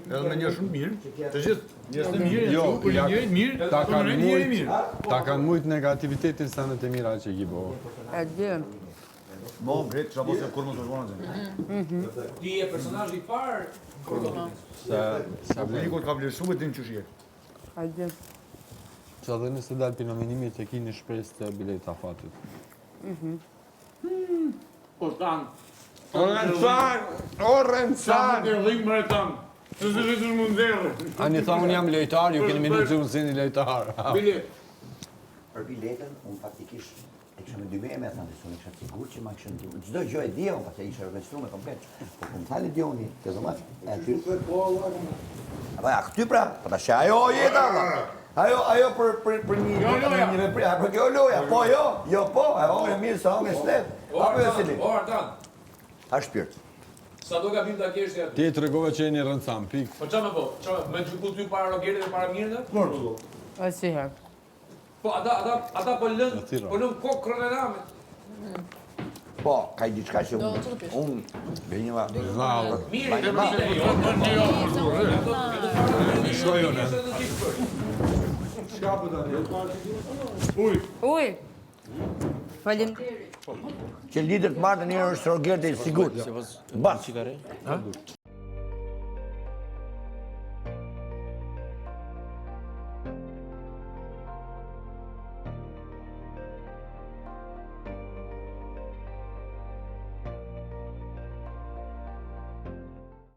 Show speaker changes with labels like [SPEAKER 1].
[SPEAKER 1] Edhe me një shumë mirë. Të gjithë njerëz të mirë,
[SPEAKER 2] Jo,
[SPEAKER 1] jo, për
[SPEAKER 2] ja-
[SPEAKER 1] një mirë,
[SPEAKER 2] Ta
[SPEAKER 1] po
[SPEAKER 2] kanë
[SPEAKER 1] në një
[SPEAKER 2] mujt,
[SPEAKER 1] mirë.
[SPEAKER 2] ta kanë mujt negativitetin sa në të mira që i ki bo.
[SPEAKER 3] E di.
[SPEAKER 1] Mo, ngrit, çfarë po se kur mos u shkon atë.
[SPEAKER 4] Ti je personazhi i parë
[SPEAKER 2] Sa, sa vlen.
[SPEAKER 1] Publiku ka vlerësuar din çush je.
[SPEAKER 3] E di.
[SPEAKER 2] Që edhe nëse dalë për nominimit e ki një shpresë të bileta fatit.
[SPEAKER 4] Po tan.
[SPEAKER 2] Orencan! Orencan!
[SPEAKER 1] Ke dhimë më tan. Se se se mund derë.
[SPEAKER 2] A një tha unë jam lojtar, ju keni mendu që unë s'jeni lojtar.
[SPEAKER 4] Bile.
[SPEAKER 5] Për biletën, unë faktikisht e kisha me dy me me thënë, se unë isha sigurt që ma kisha ndihmuar. Çdo gjë e dija unë, pastaj isha regjistruar komplet. Po kur më tha Ledioni, te dhomat, e aty. Apo ja, këty pra, po tash ajo jeta valla. Ajo ajo për për për një
[SPEAKER 1] Jo, loja.
[SPEAKER 5] një veprim, a për kjo loja, po jo, jo po, e hongre mirë sa hongre shtet. Apo jo Filip.
[SPEAKER 4] O Artan,
[SPEAKER 5] A shpirt.
[SPEAKER 4] sa do gabim ta kesh ti aty?
[SPEAKER 2] Ti e tregove që jeni rëndësam, pik.
[SPEAKER 4] Po çfarë më po? Çfarë me gjyku ty para Rogerit dhe para Mirëve?
[SPEAKER 3] E si herë.
[SPEAKER 4] Po ata ata ata po lën
[SPEAKER 2] Ja, thirra.
[SPEAKER 4] po lën kokrën e ramit.
[SPEAKER 5] Po, ka i diçka që unë unë gënjeva.
[SPEAKER 2] Vallë.
[SPEAKER 4] Mirë, jo, jo,
[SPEAKER 2] Shkoj unë.
[SPEAKER 1] Uj.
[SPEAKER 3] Uj. Faleminderit.
[SPEAKER 5] Që lider të marrë një është Rogerti i sigurt. Bas.